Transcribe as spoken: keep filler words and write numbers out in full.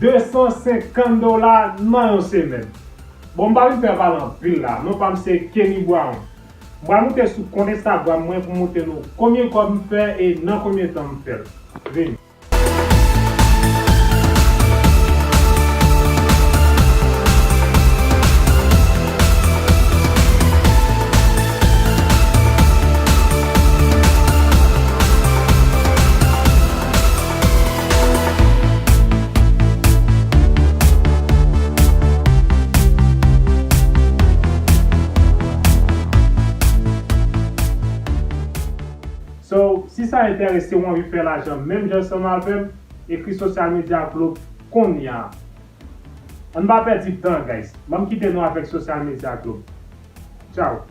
de san senkant dola nan yon semèn. Bon, m pa vin fè pale anpil la. Non pa m se Kenny Brown. M pral moute sou kont Instagram mwen pou montre nou konbyen kòb m fè e nan konbyen tan m fè l. Vini. So, si sa enterese w, anvi fè lajan menm jan ansanm avè m, ekri Social Media Club kounye a. Ann pa pèdi tan, guys. Ban m kite nou avèk Social Media Club. Tchao.